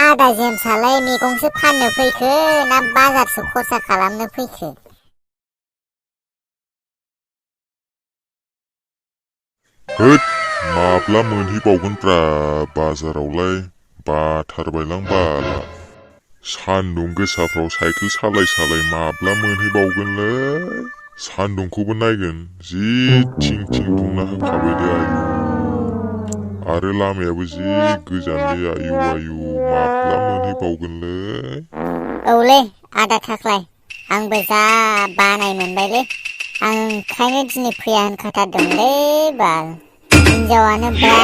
आदा जेम्सआलाय मैगंसो फाननो फैखो ना बाजारसो खरसा खालामनो फैखो? होद माब्ला मोनहैबावगोनब्रा बाजारावलाय बाथारबायलां बाला। सान्दुं गोसाफ्राव साइकेल सालाय सालाय माब्ला मोनहैबावगोनलै। सान्दुंखौबो नायगोन जि थिं थिं दुंना होखाबाय दे आयु। आरो लामायाबो जि गोजानलै आयु आयु माब्ला मोनहैबावगोनलै। औलै आदा थाख्लाय, आंबो जा बानाय मोनबायलै। आं ओंखायनो दिनै फैया होनखाथारदोंलै बाल। हिनजावानो ब्रा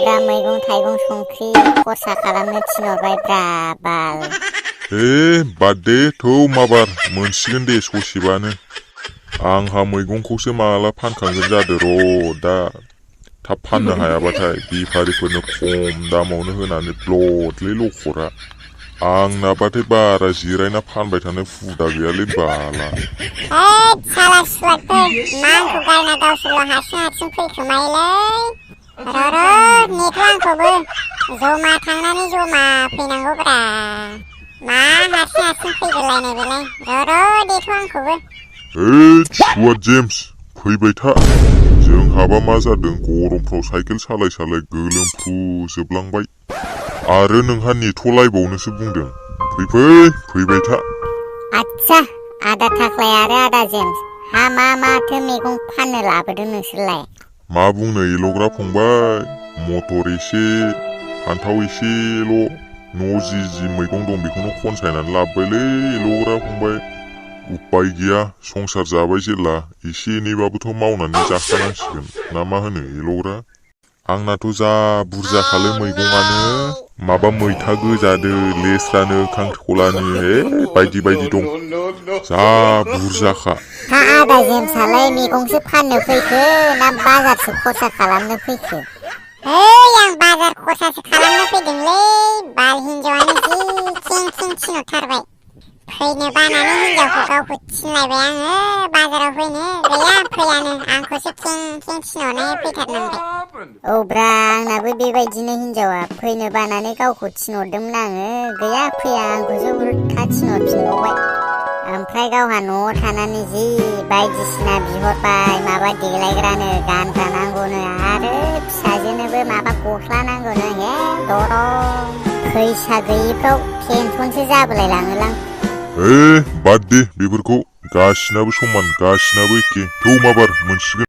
ब्रा मैगं थाइगं संख्रि खरसा खालामनो थिनहरबाय ब्रा बाल। बाद दे थौ माबार मोनसिगोन दे ससेबानो। आंहा मैगंखौसो माला फानखांगोन जादो र' दा। थाब फाननो हायाबाथाय बेफारिफोरनो खम दामावनो होनानै ब्लदलै लखरा। आंनाबाथाय बारा जिरायना फानबाय थानो हुदा गैयालै बाला। हैद साला सुवादफोर मा आंखौ गारना गावसोरल' हारसिं फैखोमायोलै। र' नेथ' आंखौबो जमा थांनानै जमा फैनांगौब्रा। मा हारसिं फैगोलायनाय बेलाय र' देथ' आंखौबो। सुवाद जेम्स फैबाय था। जोंहाबा मा जादों गरमफ्राव साइकेल सालाय सालाय गोलोमफ्रुजोबलांबाय। आरो नोंहा नेथ'लायबावनोसो बुंदों। फैबाय था। आच्छा आदा थाख्लाय आरो आदा जेम्स, हा माथो मैगं फाननो लाबोदों नोंसोरलाय? मा बुंनो एल'ग्रा फंबाय, मटर एसे फान्थाव एसेल' न'आव जि मैगं दं बेखौनो खनसायनानै लाबोबायलै एल'ग्रा फंबाय। उपाय गैया संसार जाबाय जेला एसे एनैबाबोथ' मावनानै जाखानांसिगोन ना मा होनो एल'ग्रा? आंनाथ' जा बुरजाखालै मैगंआनो। माबा मैथा गोजानो, लेस्रानो, खांख्रिखलानो बायदि बायदि दं। जा बुरजाखा। हा आदा जेम्सआलाय मैगंसो फाननो फैखो ना बाजारसो खरसा खालामनो फैखो? आं बाजार खरसासो खालामनो फैदोंलै बाल। हिनजावानो जि खें थिनहरथारबाय। फैनो बानानै हिनजावखौ गावखौ थिनलायबाय आङो बाजाराव फैनो। गैया फैयानो, आंखौसो खें थिनहरनाय फैथारनांबाय। औब्रा आंनाबो बेबायदिनो हिनजावा फैनो बानानै गावखौ थिनहरदोंमोन आङो। गैया फैया आंखौसो उल्था थिनहरफिनबावबाय। ओमफ्राय गावहा न'आव थानानै जि बायदिसिना बिहरबाय, माबा देलायग्रानो गानग्रा नांगौनो आरो फिसाजोनोबो माबा गस्ला नांगौनो दरं। फैसा गैयिफ्राव टेनसनसो जाबोलाय लाङोलां। बाद दे बेफोरखौ, गासिनाबो समान गासिनाबो एखे। थौ माबार मोनसिगोन।